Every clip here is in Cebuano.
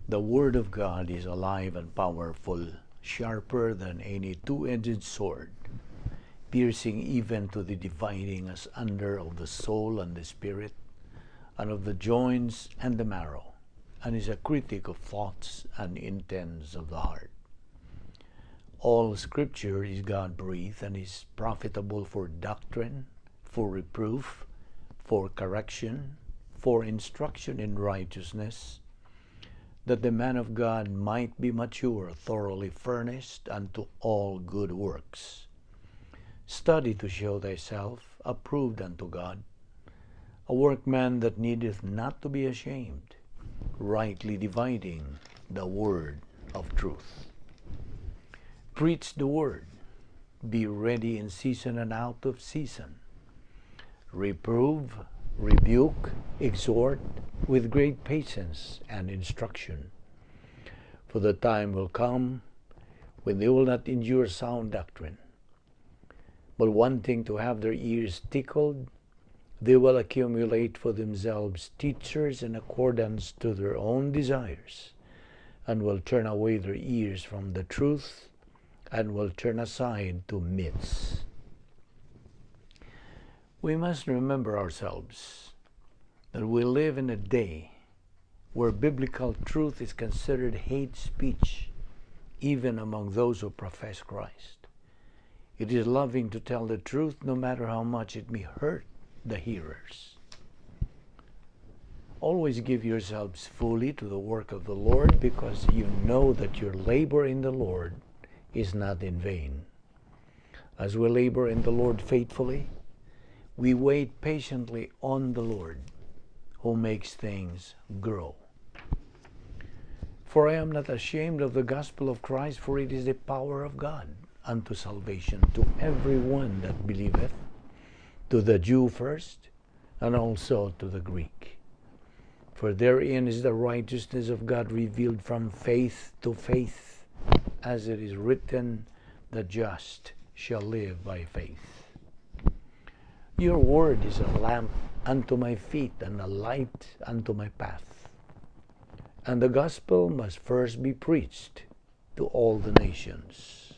The Word of God is alive and powerful, sharper than any two-edged sword, piercing even to the dividing asunder of the soul and the spirit, and of the joints and the marrow, and is a critic of thoughts and intents of the heart. All Scripture is God-breathed and is profitable for doctrine, for reproof, for correction, for instruction in righteousness, that the man of God might be mature, thoroughly furnished unto all good works. Study to show thyself approved unto God, a workman that needeth not to be ashamed, rightly dividing the word of truth. Preach the word. Be ready in season and out of season. Reprove, rebuke, exhort with great patience and instruction. For the time will come when they will not endure sound doctrine, but wanting to have their ears tickled, they will accumulate for themselves teachers in accordance to their own desires, and will turn away their ears from the truth, and will turn aside to myths. We must remember ourselves that we live in a day where biblical truth is considered hate speech, even among those who profess Christ. It is loving to tell the truth, no matter how much it may hurt the hearers. Always give yourselves fully to the work of the Lord, because you know that your labor in the Lord is not in vain. As we labor in the Lord faithfully, we wait patiently on the Lord, who makes things grow. For I am not ashamed of the gospel of Christ, for it is the power of God unto salvation to every one that believeth, to the Jew first, and also to the Greek. For therein is the righteousness of God revealed from faith to faith, as it is written, "The just shall live by faith." Your word is a lamp unto my feet and a light unto my path. And the gospel must first be preached to all the nations.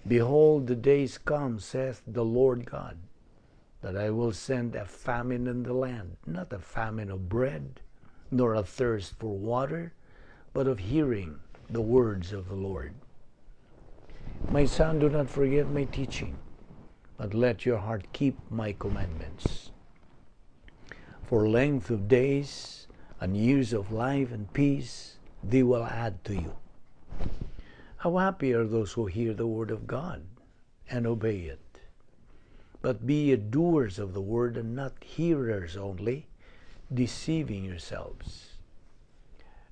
Behold, the days come, saith the Lord God, that I will send a famine in the land, not a famine of bread, nor a thirst for water, but of hearing the words of the Lord. My son, do not forget my teaching, but let your heart keep my commandments. For length of days and years of life and peace they will add to you. How happy are those who hear the word of God and obey it. But be ye doers of the word and not hearers only, deceiving yourselves.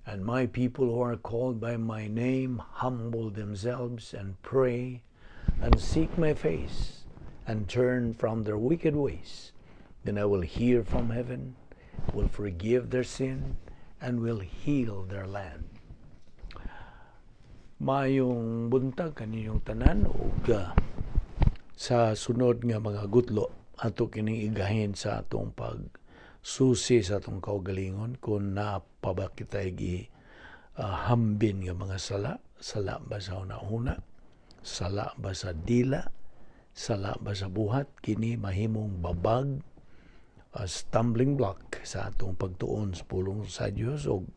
And my people who are called by my name humble themselves and pray and seek my face and turn from their wicked ways, then I will hear from heaven, will forgive their sin, and will heal their land. Maayong buntag kaninyong tanan ug sa sunod nga mga gutlo, ato kining igahin sa atong pag susi sa atong kaugalingon kung naa pa ba kita gi hambin nga mga sala. Sala ba sa hunahuna, sala ba sa dila, sala ba sa buhat? Kini mahimong babag, stumbling block sa atong pagtuon sa pulong sa Dios ug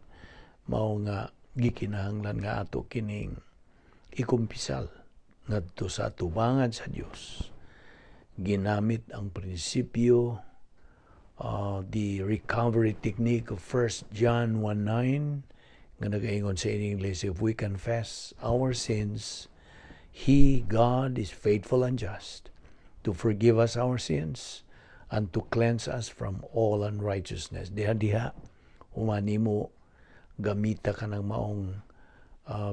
mao nga gikinahanglan nga ato kining ikumpisal ngadto sa atubangan sa Dios ginamit ang prinsipyo, the recovery technique of 1 John 1:9 nga nagaingon sa English, "If we confess our sins, He, God, is faithful and just to forgive us our sins and to cleanse us from all unrighteousness." Diha diha human nimo gamita ka ng maong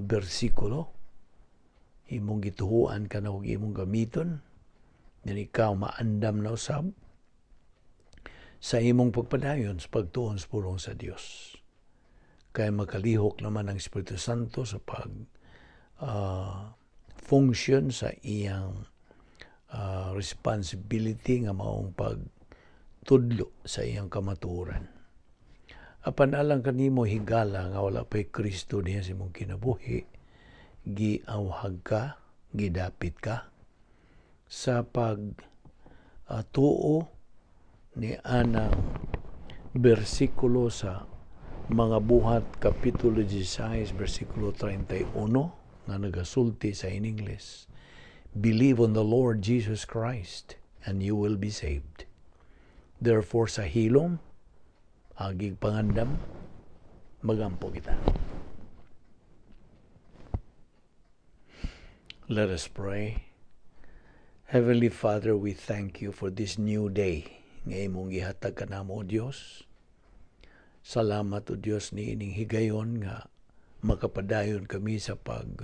bersikulo, imong gituhuan ka na og imong gamiton, then ikaw maandam na usab sa imong pagpadayon sa pagtuon sa pulong sa Dios. Kaya makalihok naman ang Espiritu Santo sa pag function sa iyang responsibility nga maong pagtudlo sa iyang kamatuoran. Apan alang kanimo, higala, nga wala pa'y Kristo diha sa imong kinabuhi, giawhag ka, gidapit ka sa pag tuo ni anang bersikulo sa Mga Buhat kapitulo 16 bersikulo 31 nga nagasulti sa in English, "Believe on the Lord Jesus Christ and you will be saved." Therefore, sa hilom, agig pangandam, magampo kita. Let us pray. Heavenly Father, we thank you for this new day nga imong gihatag kanamo, O Dios. Salamat, O Dios, ni ining higayon nga makapadayon kami sa pag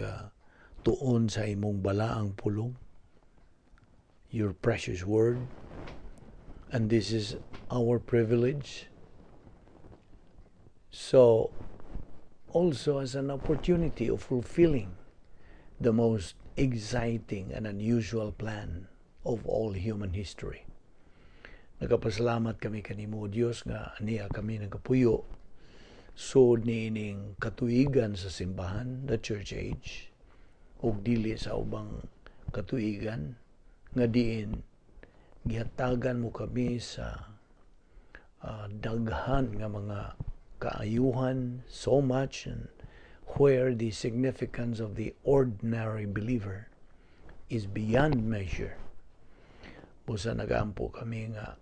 tuon sa imong balaang pulong, your precious word. And this is our privilege. So, also as an opportunity of fulfilling the most exciting and unusual plan of all human history. Nagapasalamat kami kanimo, Dios, nga ania kami nagapuyo sud niining katuigan sa simbahan, the church age, ug dili sa ubang katuigan nga diin gihatagan mo kami sa daghan nga mga kaayuhan, so much, and where the significance of the ordinary believer is beyond measure. Busa nagaampo kami nga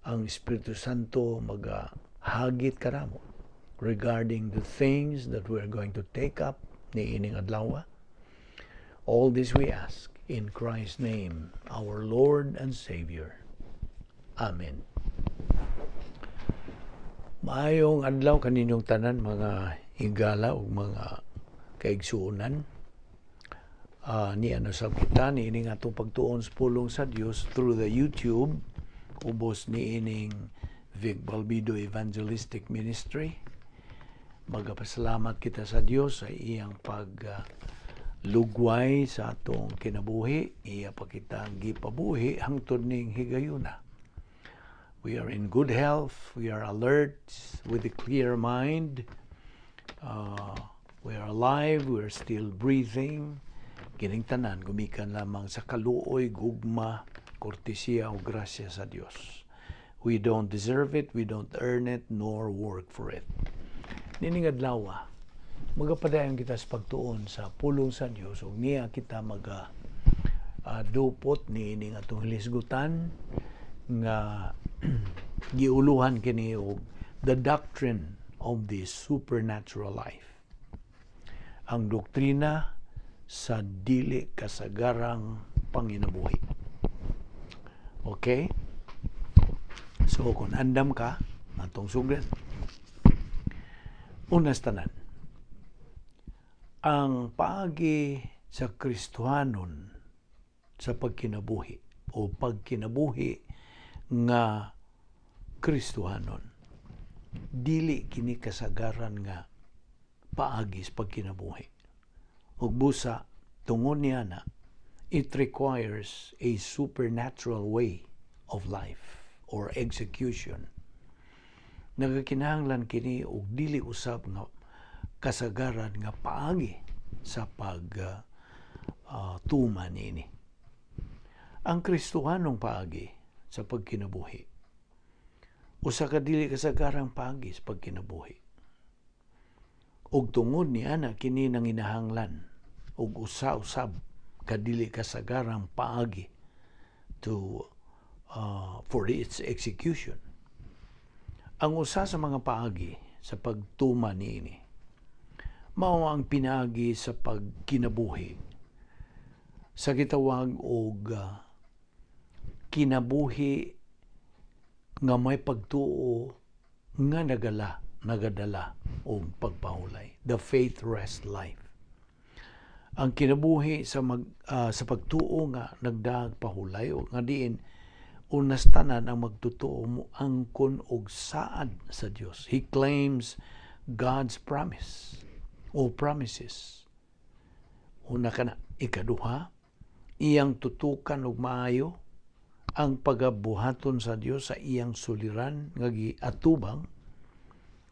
ang Espiritu Santo magahagit kanamo regarding the things that we are going to take up niining adlaw. All this we ask in Christ's name, our Lord and Savior. Amen. Maayong adlaw kaninyong tanan, mga higala ug mga kaigsuonan. Ni ano sa kita ni ining atong pagtuon sa pulong sa Dios through the YouTube ubos ni ining Vic Balbido Evangelistic Ministry. Magapasalamat kita sa Dios sa iyang pag lugway sa atong kinabuhi, iya pa kita gipabuhi hangtod ning higayuna. We are in good health, we are alert with a clear mind. We are alive, we are still breathing. Kining tanan gumikan lamang sa kaluoy, gugma, kortesiya o grasya sa Dios. We don't deserve it, we don't earn it, nor work for it. Nining adlaw, magapadayon kita sa pagtuon sa pulong sa Dios ug niya kita maga dupot niining atong hilisgutan nga giuluhan kini og the doctrine of the supernatural life. Ang doktrina sa dili kasagarang panginabuhi. Okay? So, kung andam ka, atong sugdan. Unas tanan, ang paagi sa Kristohanon sa pagkinabuhi o pagkinabuhi nga Kristohanon, dili kini kasagaran nga paagi sa pagkinabuhi. Ug busa tungod niya na it requires a supernatural way of life or execution. Nagakinahanglan kini og dili usab nga kasagaran nga paagi sa pag tuma niini. Ang Kristohanong paagi sa pagkinabuhi usa ka dili kasagarang paagi sa pagkinabuhi. Ug tungod ni ana kini nanginahanglan og usa-usab kadili kasagarang paagi to for its execution. Ang usa sa mga paagi sa pagtuma niini mao ang pinaagi sa pagkinabuhi sa gitawag og kinabuhi nga may pagtuo nga nagadala og pagpahulay, the faith rest life. Ang kinabuhi sa pagtuo nga nagdag pahulay o nga diin unas tanan ang magtotoo mo angkon og saad sa Dios. He claims God's promise o promises. Una kana. Ikaduha, iyang tutukan og maayo ang pagabuhaton sa Dios sa iyang suliran nga giatubang.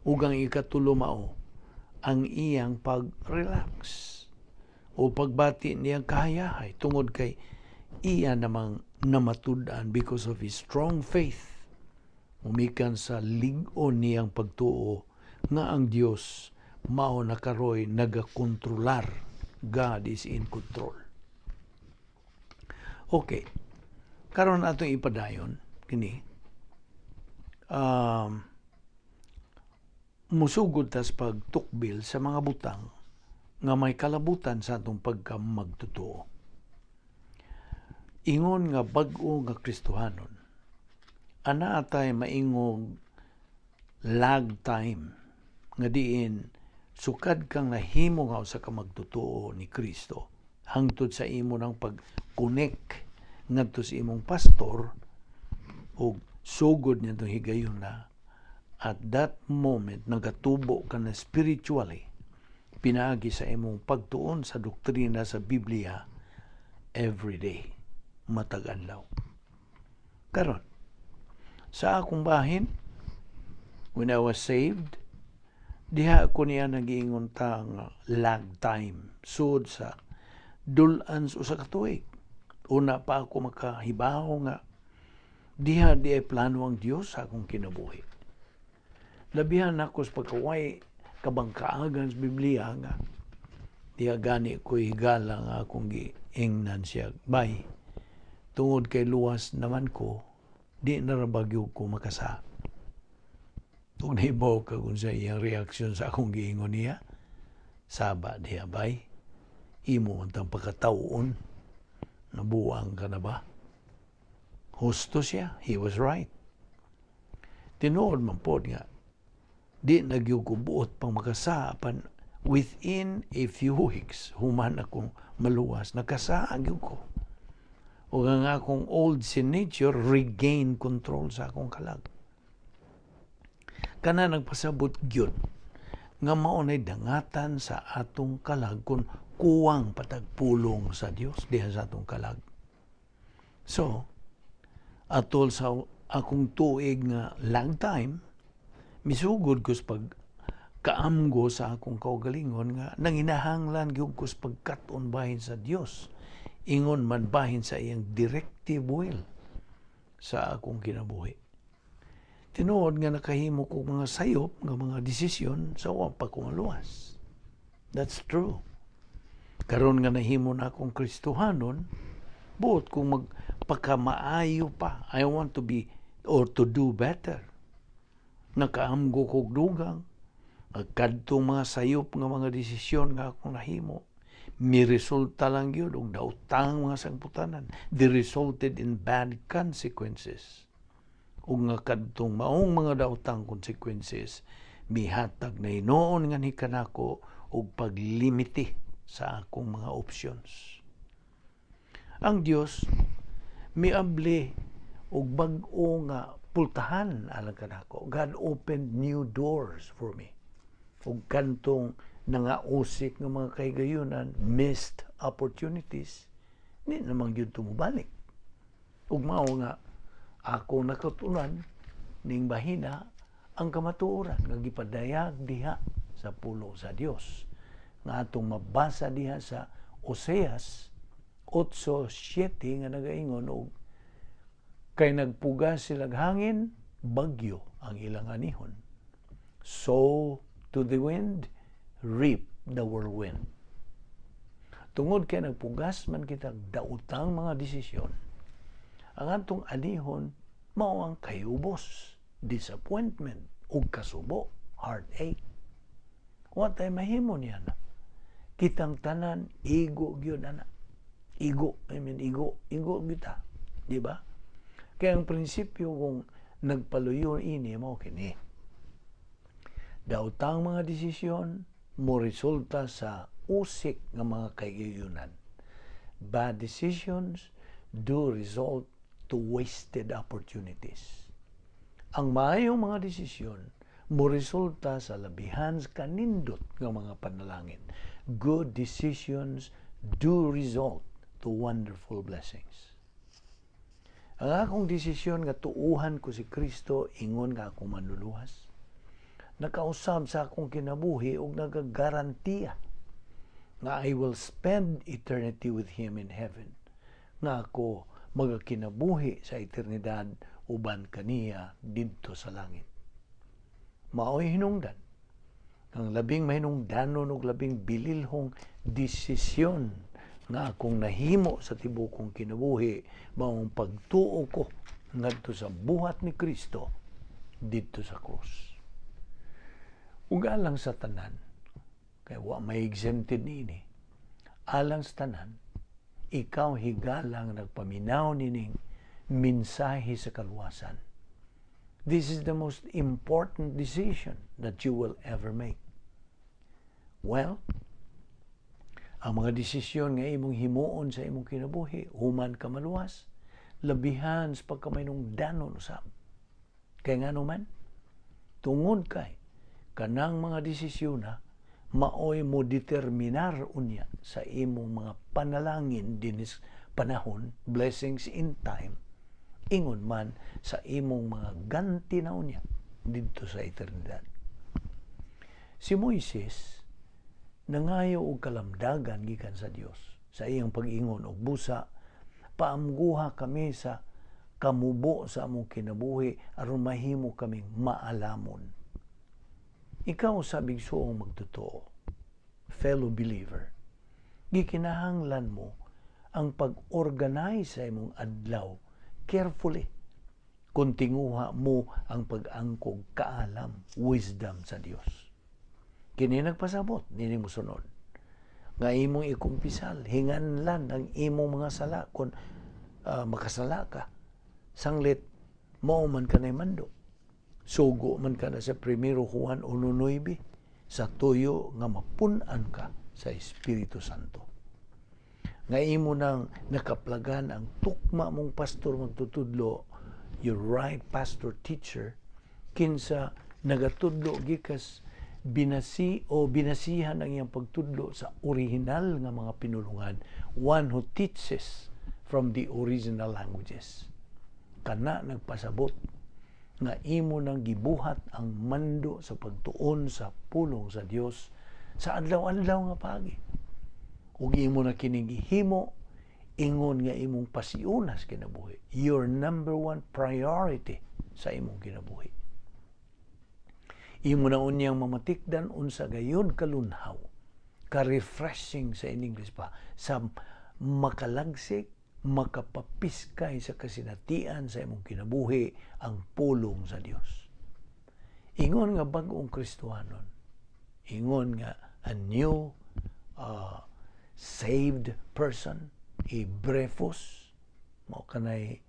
Ug ang ikatulo mao ang iyang pag-relax o pagbati niyang kahayahay tungod kay iya namang namatud-an because of his strong faith, umikan sa lig-on niyang pagtuo nga ang Dios mao na karoy nagakontrolar. God is in control. Okay. Karon atong ipadayon kini. Musugod tas pagtukbil sa mga butang nga may kalabutan sa atong pagkamagtotoo. Ingon nga bag-o nga Kristohanon, ana atay maingog lag time nga diin sukad kang nahimo nga usa ka magtotoo ni Kristo hangtod sa imo ng pag-connect ngadto sa imong pastor og sugod niya itong higayon na at that moment nagatubo ka na spiritually pinaagi sa imong pagtuon sa doktrina sa Biblia every day, matag adlaw. Karon, sa akong bahin, when I was saved, diha ko niya nagiingon ta nga lag time sud sa dul-an sa usa ka tuig. Una pa ako makahibaw nga diha di ay plano ang Dios sa akong kinabuhi. Labihan ako sa pagkaway kabangkaagan sa Biblia nga diha gani ko higala nga akong giingnan siya, "Bay, tungod kay luwas naman ko, di na ra gyud ko makasa." Ug nahibaw ka kung sa iyang reaksyon sa akong giingon niya? "Saba diha, bay. Imo man tang pagkatawon. Nabuang ka na ba?" Husto siya. He was right. Tinuod man pod nga di na gyud ko buot pang makasa, apan within a few weeks human akong maluwas, nakasaa gyud ko. Ug ang akong old sin nature regain control sa akong kalag. Kana nagpasabot gyud nga mao nay dangatan sa atong kalag kung kuwang patagpulong sa Dios diha sa atong kalag. So, atol sa akong tuig nga lag time, misugod ko sa pag kaamgo sa akong kaugalingon nga nanginahanglan gyud ko sa pagkat-on bahin sa Dios ingon man bahin sa iyang directive will sa akong kinabuhi. Tinuod nga nakahimo ko mga sayop nga mga desisyon sa wa pa ko maluwas. That's true. Karon nga nahimo na akong Kristohanon, buot kong magpakamaayo pa. I want to be or to do better. Nakaamgo kog dugang kadtong mga sayop nga mga desisyon nga akong nahimo mi resulta lang gyud og daotang mga sangputanan. They resulted in bad consequences. Ug nga kadtong maong mga daotang consequences mihatag na hinuon nga ni kanako og paglimiti sa akong mga options. Ang Dios miabli og bag-o nga pultahan alang kanako. God opened new doors for me. Ug kantong nangausik nga mga kahigayunan, missed opportunities, di naman gyud tumubalik. Ug mao nga ako nakatunan ning bahina ang kamatuoran nga gipadayag diha sa pulong sa Dios nga atong mabasa diha sa Oseas 8:7 nga nagaingon og kay nagpugas silag hangin, bagyo ang ilang anihon. Sow to the wind, reap the whirlwind. Tungod kay nagpugas man kita daotang mga desisyon, ang atong anihon mao ang kayubos, disappointment ug kasubo, heartache. Wa tay mahimo niya na. Kitang tanan igo gyud ana. Igo, I mean igo, igo gyud ta. Di ba? Kaya ang prinsipyo kung nagpaluyo ini mao kini. Daotang mga desisyon mo resulta sa usik nga mga kahigayunan. Bad decisions do result to wasted opportunities. Ang maayong mga desisyon mo resulta sa labihan kanindot nga mga panalangin. Good decisions do result to wonderful blessings. Ang akong desisyon nga tuuhan ko si Kristo ingon nga akong manluluwas. Nakausab sa akong kinabuhi ug nagagarantiya nga I will spend eternity with Him in heaven. Nga ako magakinabuhi sa eternidad uban kaniya didto sa langit. Maoy hinungdan ang labing mahinungdanon ug labing bililhong desisyon nga akong nahimo sa tibok kong kinabuhi maong pagtuo ko ngadto sa buhat ni Kristo didto sa krus. Ug alang sa tanan, kay wa may exempted niini, alang sa tanan, ikaw, higala, nga nagpaminaw nining mensahe sa kaluwasan. This is the most important decision that you will ever make. Well, ang mga desisyon nga imong himuon sa imong kinabuhi human ka maluwas, labihan sa pagkamahinungdanon usab. Kay ngano man? Tungod kay kanang mga desisyon na maoy mo determinar unya sa imong mga panalangin dinis panahon, blessings in time, ingon man sa imong mga ganti na unya didto sa eternidad. Si Moises nangayo og kalamdagan gikan sa Dios sa iyang pag-ingon og busa, "Paamguha kami sa kamubo sa among kinabuhi aron mahimo kaming maalamon." Ikaw sa bigsuong magtotoo, fellow believer, gikinahanglan mo ang pag-organize sa imong adlaw carefully kung tinguha mo ang pag-angkog kaalam, wisdom sa Dios. Kini nagpasabot nini mosunod nga imong ikumpisal, hinganlan ang imong mga sala kung makasala ka. Sanglit mao man kanay mando. Sugo man ka na sa 1 Juan 1:9 sa tuyo nga mapun-an ka sa Espiritu Santo. Nga imo nang nakaplagan ang tukma mong pastor magtutudlo, your right pastor teacher, kinsa nagatudlo gikas binasi o binasihan ang iyang pagtudlo sa original nga mga pinulungan, one who teaches from the original languages. Kana nagpasabot nga imo nang gibuhat ang mando sa pagtuon sa pulong sa Dios sa adlaw-adlaw nga pagi. Ug imo na kining gihimo ingon nga imong pasiunas kinabuhi, your number one priority sa imong kinabuhi. Imo na unyang mamatikdan unsa gayud kalunhaw, ka-refreshing sa in English pa, sa makalagsik, makapapiskay sa kasinatian sa imong kinabuhi ang pulong sa Dios. Ingon nga bag-ong Kristohanon, ingon nga a new saved person, a brephos, mao kanay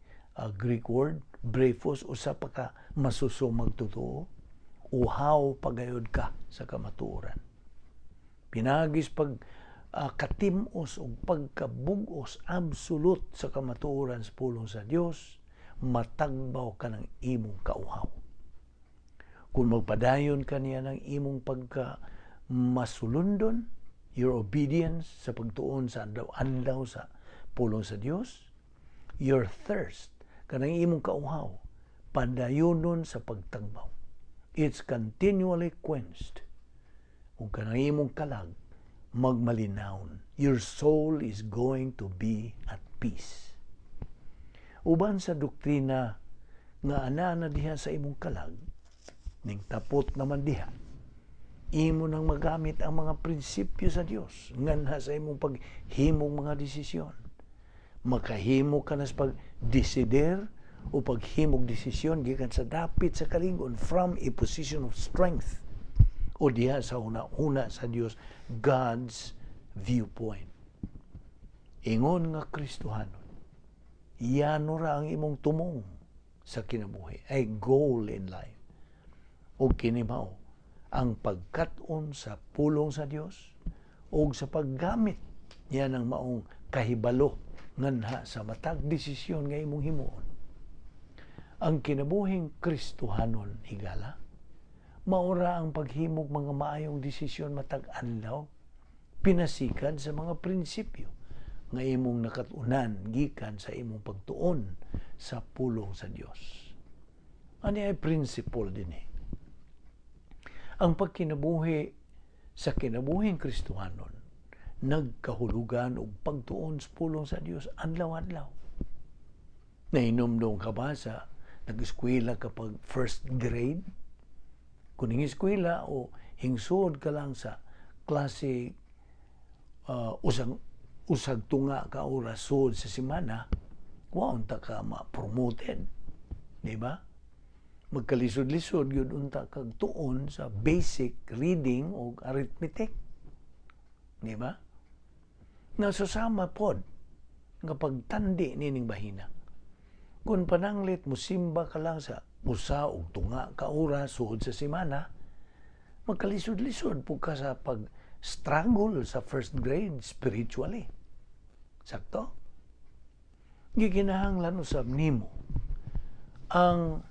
Greek word, brephos, usa pa ka masuso magtotoo, uhaw pagayod ka sa kamatuoran. Pinagis pag katimos o pagkabugos absolute sa kamatuoran sa pulong sa Dios, matagbaw ka ng imong kauhaw. Kung magpadayon ka niya ng imong pagka masulundon, your obedience sa pagtuon sa adlaw-adlaw sa pulong sa Dios, your thirst, kanang imong kauhaw, padayonon sa pagtagbaw. It's continually quenched. Ug kanang imong kalag, magmalinawon. Your soul is going to be at peace. Uban sa doktrina nga ana na diha sa imong kalag, ning tapot naman diha, imo nang magamit ang mga prinsipyo sa Dios nganha sa imong paghimong mga desisyon. Makahimo ka na sa pagdesider o paghimog desisyon gikan sa dapit sa kalingon, from a position of strength o diha sa una-una sa Dios, God's viewpoint. Ingon nga Kristohanon, yano ra ang imong tumong sa kinabuhi, ay goal in life. O kini mao ang pagkat-on sa pulong sa Dios o sa paggamit niya ng maong kahibalo nganha sa matag desisyon nga imong himuon. Ang kinabuhing Kristohanon, higala, maura ang paghimog mga maayong desisyon matag adlaw pinasikan sa mga prinsipyo nga imong nakatunan gikan sa imong pagtuon sa pulong sa Dios. Ani ay principle din eh. Ang pagkinabuhi sa kinabuhing Kristohanon nagkahulugan og pagtuon sa pulong sa Dios adlaw-adlaw. Nahinumdom ka ba sa nag-eskwela ka pag first grade? Kung eskwela o hingsuod ka lang sa klase usang usag tunga ka oras sud sa semana, wa unta ka ma-promoted. Di ba? Magkalisod-lisod yun unta kag tuon sa basic reading o arithmetic. Di ba? Nasusama pod nga pagtandi nining bahina. Kung pananglit musimba ka lang sa usa og tunga ka oras suod sa semana, magkalisod-lisod pud ka sa pag-struggle sa first grade spiritually. Sakto? Gikinahanglan usab nimo ang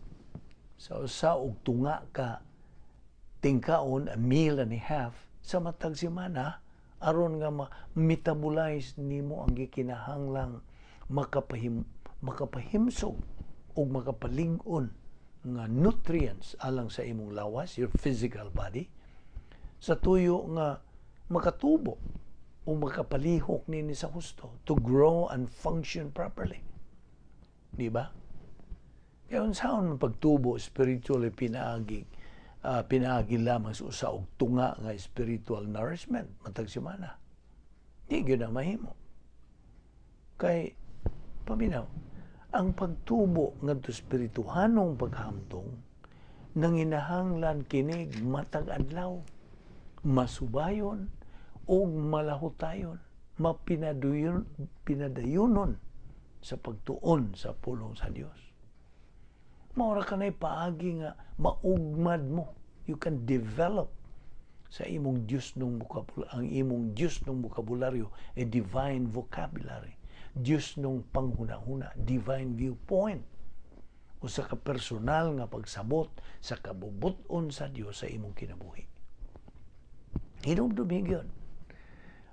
sa usa og tunga ka tingkaon, a meal and a half sa matag semana, aron nga ma-metabolize nimo ang gikinahanglang makapahimsog ug makapalig-on nga nutrients alang sa imong lawas, your physical body, sa tuyo nga makatubo o makapalihok nini sa husto, to grow and function properly. Di ba? Kaya unsaon man pagtubo spiritually pinaagi lamang sa usa og tunga nga spiritual nourishment matag semana? Di gyud na mahimo. Kay paminaw, ang pagtubo ngadto espirituhanong paghamtong nanginahanglan kinig matag adlaw, masubayon ug malahutayon, mapinaduyon, pinadayunon sa pagtuon sa pulong sa Dios. Maura kanay paagi nga maugmad mo. You can develop sa imong Dios nung vocabulary, ang imong Dios nung bokabularyo, a divine vocabulary. Dios nung panghuna-huna, divine viewpoint. Usa ka personal nga pagsabot sa kabubut-on sa Dios sa imong kinabuhi. Hinumdumi gyud.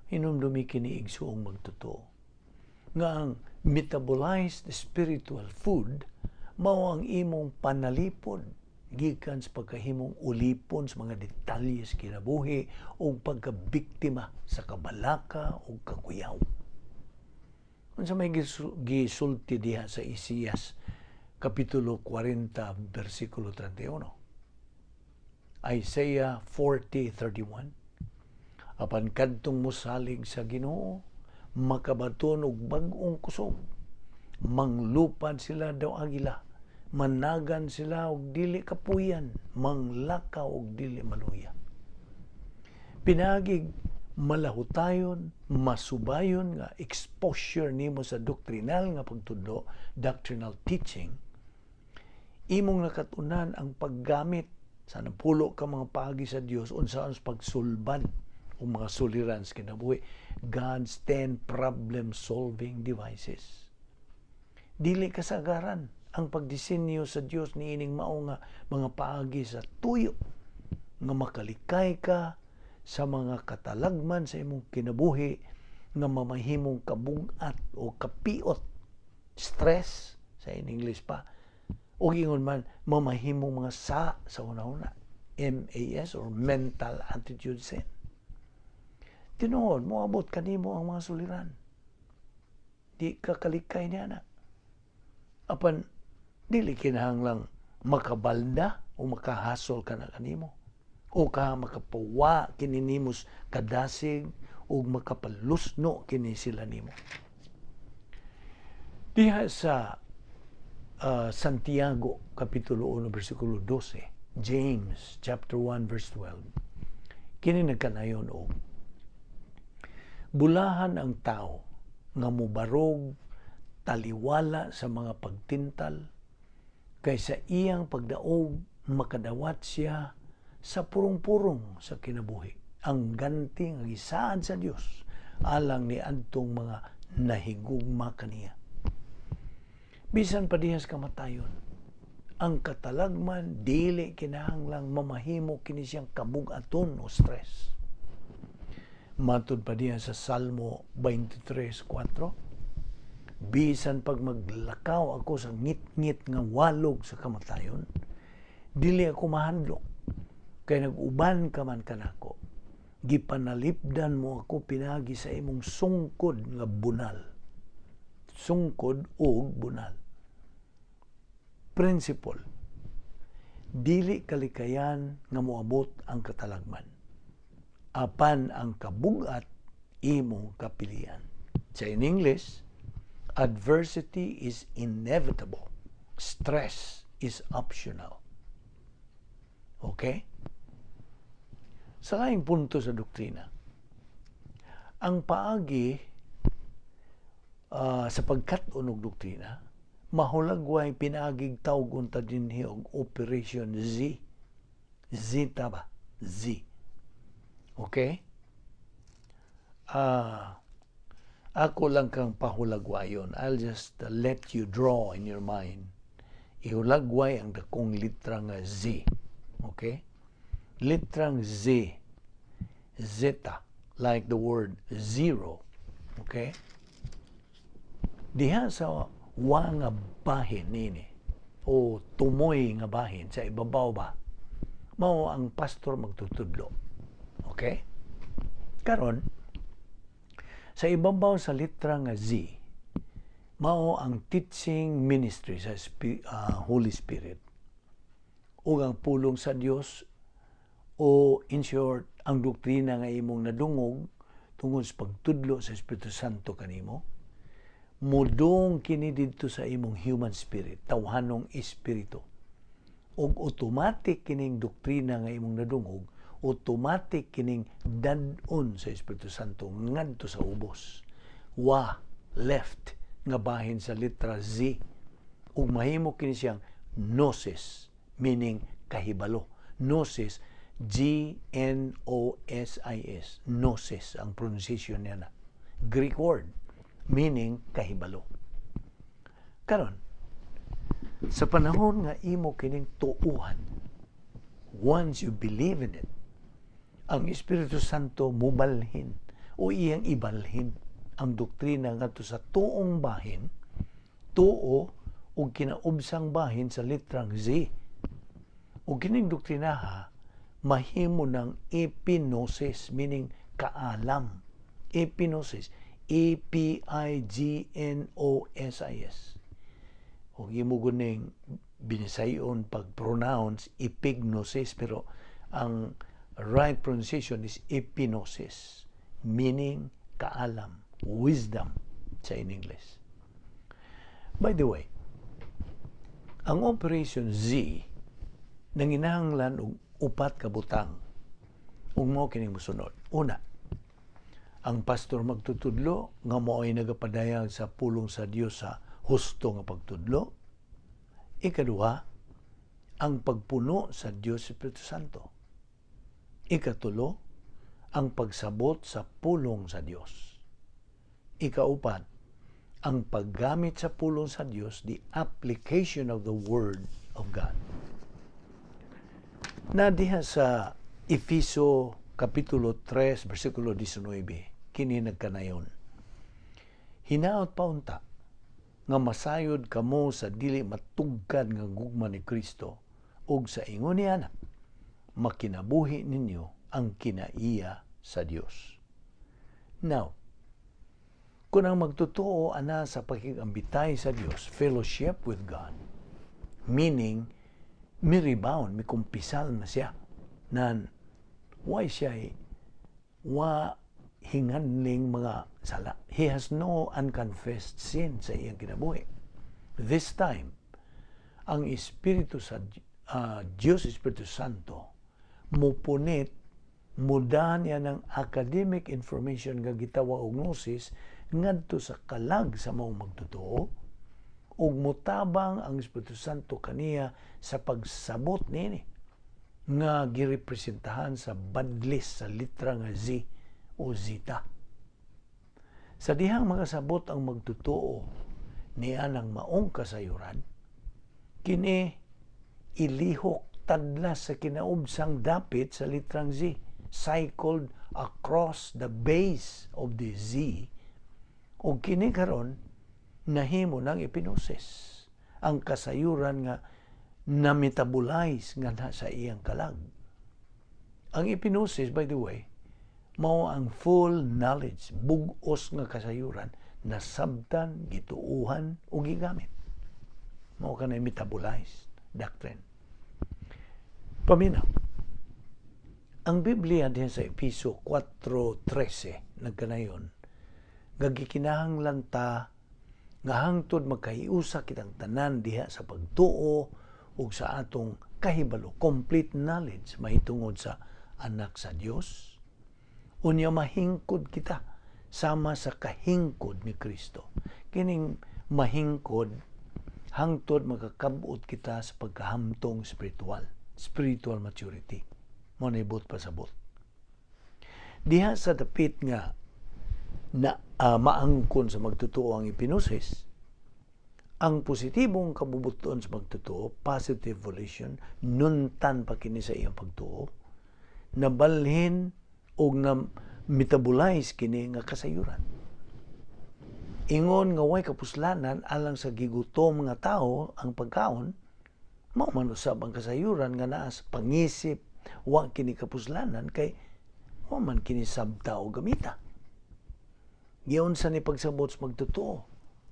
Hinumdumi kini, igsuong magtotoo, nga ang metabolized spiritual food mao ang imong panalipod gikan sa pagkahimong ulipon sa mga detalye sa kinabuhi o pagkabiktima sa kabalaka o kakuyaw. Unsa may gisulti diha sa Isaias Kapitulo 40 versikulo 31? Isaiah 40:31. Apan kadtong mosalig sa Ginoo makabaton og bag-ong kusog. Manglupad sila daw agila, managan sila og dili kapuyan, manglakaw og dili maluya. Pinaagig malahutayon, masubayon nga exposure nimo sa doktrinal nga pagtudlo, doctrinal teaching, imong nakatunan ang paggamit sa napulo ka mga paagi sa Dios unsaon sa pagsulbad o mga suliran sa kinabuhi, God's 10 problem solving devices. Dili kasagaran ang pagdisenyo sa Dios niining mao nga mga paagi sa tuyo nga makalikay ka sa mga katalagman sa imong kinabuhi nga mamahimong kabugat o kapiot, stress sa in English pa, o ingon man mamahimong mga sa una-una, MAS or mental attitude sin. Tinuod, moabot kanimo ang mga suliran. Di ka kalikay niya na. Apan dili kinahanglang makabalda o makahasol ka na kanimo o ka makapawa kini nimo kadasig o makapalusno kini sila nimo. Diha sa Santiago Kapitulo 1 versikulo 12, James chapter 1 verse 12, kini nagkanayon og bulahan ang tao nga mubarog taliwala sa mga pagtintal, kay sa iyang pagdaog makadawat siya sa purong-purong sa kinabuhi, ang ganti nga gisaad sa Dios alang ni adtong mga nahigugma kaniya. Bisan pa dihas kamatayon, ang katalagman dili kinahanglang mamahimo kini siyang kabugaton o stress. Matud pa diha sa Salmo 23:4, bisan pag maglakaw ako sa ngit-ngit nga walog sa kamatayon, dili ako mahadlok. Kay nag-uban ka man kanako. Gipanalipdan mo ako pinagi sa imong sungkod nga bunal. Sungkod og bunal. Principle. Dili kalikayan nga moabot ang katalagman. Apan ang kabugat imong kapilian. Sa in English, adversity is inevitable. Stress is optional. Okay? Sa laing punto sa doktrina, ang paagi sa pagkat-on og doktrina, mahulagway pinaagig tawag unta dinhi og Operation Z. Z ta ba? Z. Okay? Ako lang kang pahulagwayon. I'll just let you draw in your mind. Ihulagway ang dakong litra nga Z. Okay? Litrang Z. Zeta. Like the word zero. Okay? Diha sa wa nga bahin nini o tumoy nga bahin sa ibabaw ba, mao ang pastor magtutudlo. Okay? Karon, sa ibabaw sa litra nga Z, mao ang teaching ministry sa Holy Spirit ug ang pulong sa Dios o, in short, ang doktrina nga imong nadungog tungod sa pagtudlo sa Espiritu Santo kanimo. Mudong kini didto sa imong human spirit, tawhanong espiritu, ug automatic kining doktrina nga imong nadungog, automatic kining dad-on sa Espiritu Santo ngadto sa ubos, wa, left nga bahin sa litra Z, ug mahimo kini siyang gnosis, meaning kahibalo. Gnosis, G N O S I S, gnosis ang pronunciation niya na Greek word meaning kahibalo. Karon, sa panahon nga imo kining tuuhan, once you believe in it, ang Espiritu Santo mubalhin o iyang ibalhin ang doktrina ngadto sa tuong bahin, tuo ug kinaubsang bahin sa litrang Z. Ug kining doktrinaha mahimo ng epignosis, meaning kaalam. Epignosis, E P I G N O S I S. Ug imo guning binisayon pag-pronounce, epignosis, pero ang right pronunciation is epignosis, meaning kaalam, wisdom sa in English. By the way, ang Operation Z nanginahanglan og upat ka butang ug mao kining mosunod. Una, ang pastor magtutudlo nga mao'y nagapadayag sa pulong sa Dios sa husto nga pagtudlo. Ikaduha, ang pagpuno sa Dios Espiritu Santo. Ikatulo, ang pagsabot sa pulong sa Dios. Ikaupat, ang paggamit sa pulong sa Dios, the application of the Word of God. Na diha sa Efeso Kapitulo 3, versikulo 19, kini nagkanayon. Hinaot pa unta nga masayod kamo sa dili matugkad nga gugma ni Kristo ug sa ingon niana makinabuhi ninyo ang kinaiya sa Dios. Now, kung ang magtotoo ana sa pakigambitay sa Dios, fellowship with God, meaning mi-rebound, mikumpisal na siya, nan why siya wa hinganling mga sala. He has no unconfessed sin sa iyang kinabuhi. This time, ang Espiritu sa Diyos Espiritu Santo mupunit, muda niya ng academic information nga gitawag og gnosis ngadto sa kalag sa maong magtotoo ug mutabang ang Espiritu Santo kaniya sa pagsabot niini nga girepresentahan sa badlis sa litra nga Z o zeta. Sa dihang makasabot ang magtotoo niya ng maong kasayuran, kini ilihok tadlas sa kinaubsang dapit sa litrang Z, cycled across the base of the Z, ug kini karon nahimo ng epignosis, ang kasayuran nga na-metabolize nga na sa iyang kalag. Ang epignosis, by the way, mao ang full knowledge, bug-os nga kasayuran, nasabtan, gituuhan, o gigamit. Mao kanay metabolized doctrine. Paminaw. Ang Biblia diha sa Episo 4:13 nagkanayon nga gikinahanglan ta nga hangtod magkahiusa kitang tanan diha sa pagtuo ug sa atong kahibalo, complete knowledge mahitungod sa Anak sa Dios, unya mahingkod kita sama sa kahingkod ni Kristo. Kining mahingkod hangtod makakabot kita sa pagkahamtong spiritual, spiritual maturity. Mao na buot pasabot. Diha sa dapit nga na maangkon sa magtotoo ang epignosis, ang positibong kabubuton sa magtotoo, positive volition, nuntan pa kini sa iyang pagtuo, nabalhin og na metabolize kini nga kasayuran. Ingon nga way kapuslanan alang sa gigutom nga tao ang pagkaon, mao man usab ang kasayuran nga naa sa pangisip, wa kini kapuslanan kay wa man kini sabta o gamita. Giunsa ni pagsabot sa magtotoo,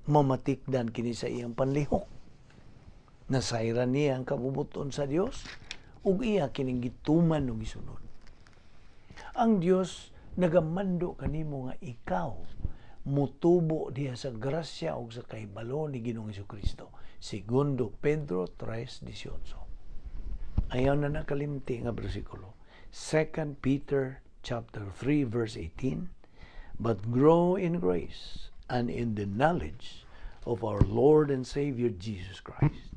mamatikdan kini sa iyang panlihok. Nasayran niya ang kabubuton sa Dios ug iya kining gituman ug gisunod. Ang Dios nagamando kanimo nga ikaw mutubo diha sa grasya ug sa kahibalo ni Ginoong Hesukristo. Segundo Pedro 3:18. Ayaw na nakalimti nga bersikulo. 2 Peter chapter 3 verse 18, "But grow in grace and in the knowledge of our Lord and Savior Jesus Christ."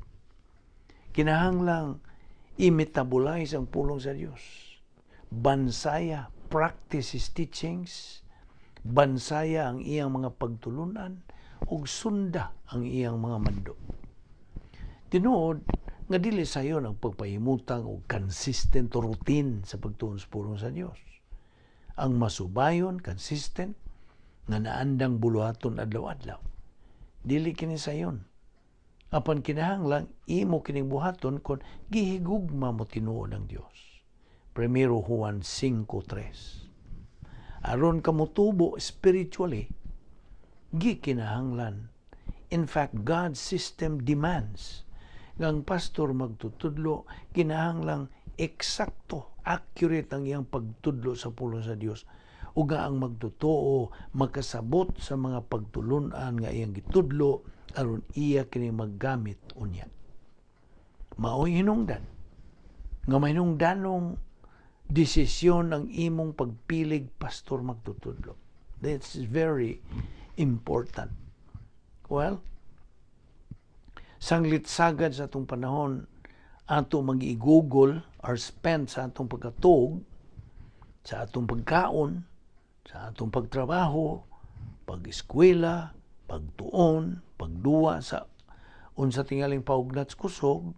Kinahanglang i-metabolize ang pulong sa Dios. Bansaya, practice His teachings, bansaya ang iyang mga pagtulunan, ug sunda ang iyang mga mando. Tinuod nga dili sayon ang pagpahimutang og consistent routine sa pagtuon sa pulong sa Dios. Ang masubayon, consistent, nga naandang buluhaton adlaw-adlaw. Dili kini sayon. Apan kinahanglan imo kining buhaton kon gihigugma mo tinuod ang Dios. Primero Juan 5:3. Aron ka motubo spiritually, gikinahanglan. In fact, God's system demands nga ang pastor magtutudlo, kinahanglang eksakto, accurate ang iyang pagtudlo sa pulong sa Dios ug nga ang magtotoo makasabot sa mga pagtulunan nga iyang gitudlo aron iya kini maggamit unya. Maoy hinungdan nga mahinungdanong desisyon ang imong pagpilig pastor magtutudlo. That's very important. Well, sanglit sagad sa atong panahon ato mag-i-google or spend sa atong pagkatug, sa atong pagkaon, sa atong pagtrabaho, pag-eskwela, pagtuon, pagduwa sa unsa tingaling paugnat sa kusog,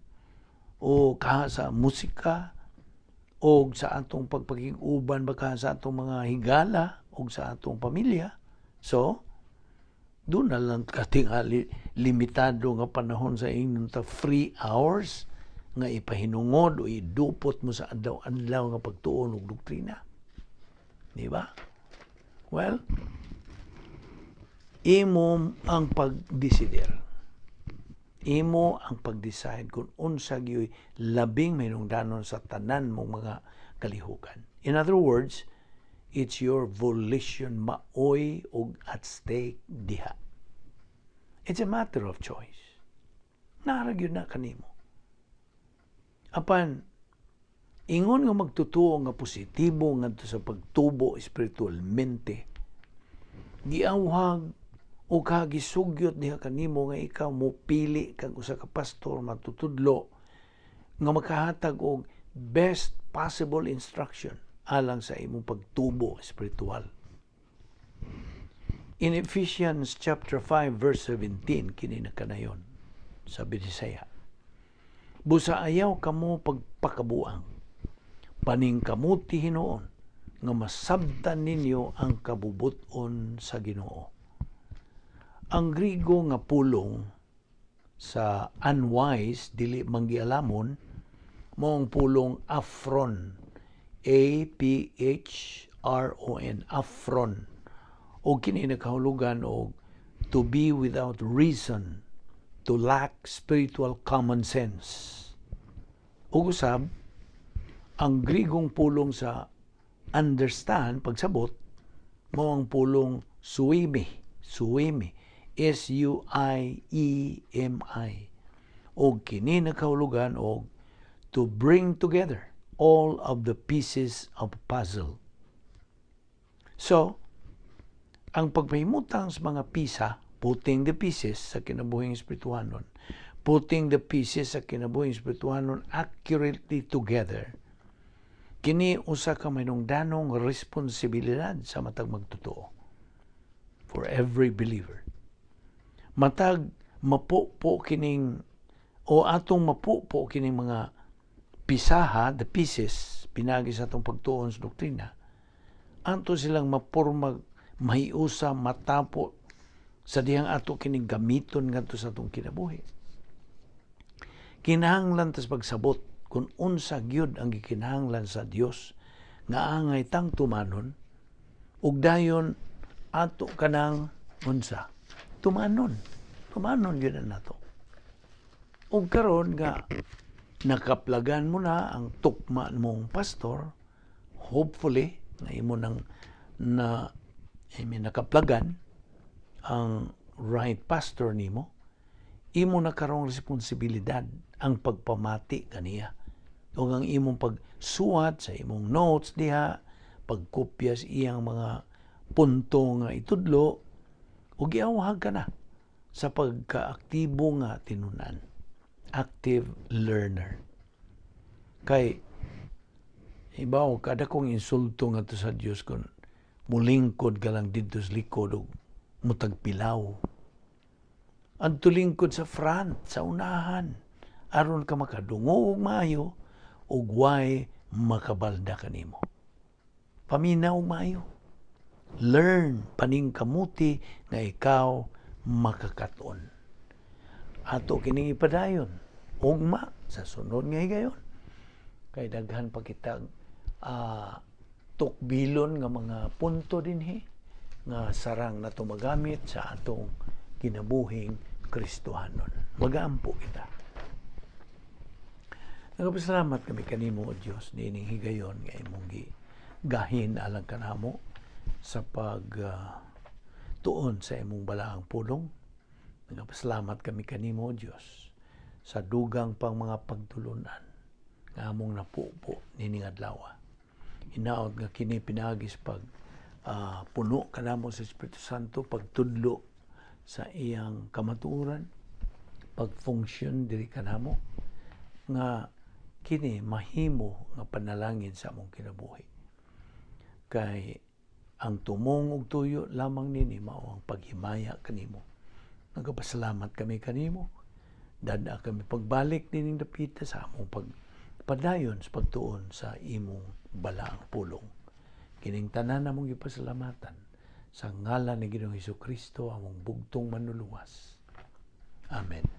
o kaha sa musika, o sa atong pagpakig-uban baka sa atong mga higala o sa atong pamilya. So, doon na lang katingali limitado nga panahon sa inyong ta free hours nga ipahinungod o idupot mo sa adlaw-adlaw nga pagtuon og doktrina. Di ba? Well, imo ang pagdesider. Imo ang pag-decide kung unsa gyuy labing mahinungdanon sa tanan mong mga kalihukan. In other words, it's your volition maoy og at stake diha. It's a matter of choice. Naa ra gyud na kanimo. Apan ingon nga magtotoo nga positibo ngadto sa pagtubo espiritualmente, giawhag o kagisugyot diha kanimo nga ikaw mo pili kag usa ka pastor matutudlo nga makahatag og best possible instruction alang sa imong pagtubo espiritual. In Ephesians chapter 5 verse 17, kini na kanayon sa Binisaya. "Busa ayaw kamo pagpakabuang. Paningkamuti hinuon nga masabtan ninyo ang kabubuton sa Ginoo." Ang Grigo nga pulong sa unwise, dili manggialamon, mao ang pulong aphron. A P H R O N, aphron. O kini nakahulugan og to be without reason, to lack spiritual common sense. Ug usab, ang Grigong pulong sa understand, pagsabot, mao ang pulong suimi, suimi, suiemi. Og kini nakahulugan og to bring together all of the pieces of a puzzle. So, ang pagpahimutang sa mga pisa, putting the pieces sa kinabuhing espirituhanon, putting the pieces sa kinabuhing espirituhanon accurately together, kini usa ka mahinungdanong responsibilidad sa matag magtotoo, for every believer. Matag mapupo kining o atong mapupo kining mga pisaha, the pieces, pinagi sa atong pagtuon sa doktrina, ato silang maporma, mahiusa, matapo sa dihang ato kining gamiton ngadto sa atong kinabuhi. Kinahanglan tas pagsabot kung unsa gyud ang gikinahanglan sa Dios nga angay tang tumanon, ug dayon ato kanang unsa tumanon, tumanon gyud ang nato. Ug karon nga nakaplagan mo na ang tukma mong pastor, hopefully nga imo nang na, I mean, nakaplagan ang right pastor nimo, imo na karong responsibilidad ang pagpamati kaniya ug ang imong pagsuwat sa imong notes diha, pagkopya sa iyang mga punto nga itudlo, ug giawhag ka na sa pagkaaktibo nga tinunan, active learner. Kay ibaw kada kong insulto nga to sa Dios kung mulingkod ka lang didto sa likod ug mutagpilaw. Ang tulingkod sa front, sa unahan, aron ka makadungog og maayo ug way makabalda kanimo. Paminaw og maayo. Learn, paningkamuti nga ikaw makakaton. Ato kining ipadayon ugma sa sunod nga higayon. Kay daghan pa kitag tukbilon nga mga punto dinhi nga sarang nato magamit sa atong kinabuhing Kristohanon. Magaampo kita. Nagapasalamat kami kanimo, O Dios, niining higayon nga imong gahin alang kanamo sa pag tuon sa imong balaang pulong. Nagapasalamat kami kanimo, O Dios, sa dugang pang mga pagtulunan nga among napupo nining adlaw. Hinaot nga kini pinaagi sa pag puno kanamo sa Espiritu Santo, pagtudlo sa iyang kamatuoran, pagfunction diri kanamo, nga kini mahimo nga panalangin sa among kinabuhi. Kay ang tumong ug tuyo lamang nini mao ang paghimaya kanimo. Nagapasalamat kami kanimo. Dada kami pagbalik nining dapita sa among pagpadayon sa pagtuon sa imong balaang pulong. Kining tanan among gipasalamatan sa ngalan ni Ginoong Hesus Kristo, among bugtong manluluwas. Amen.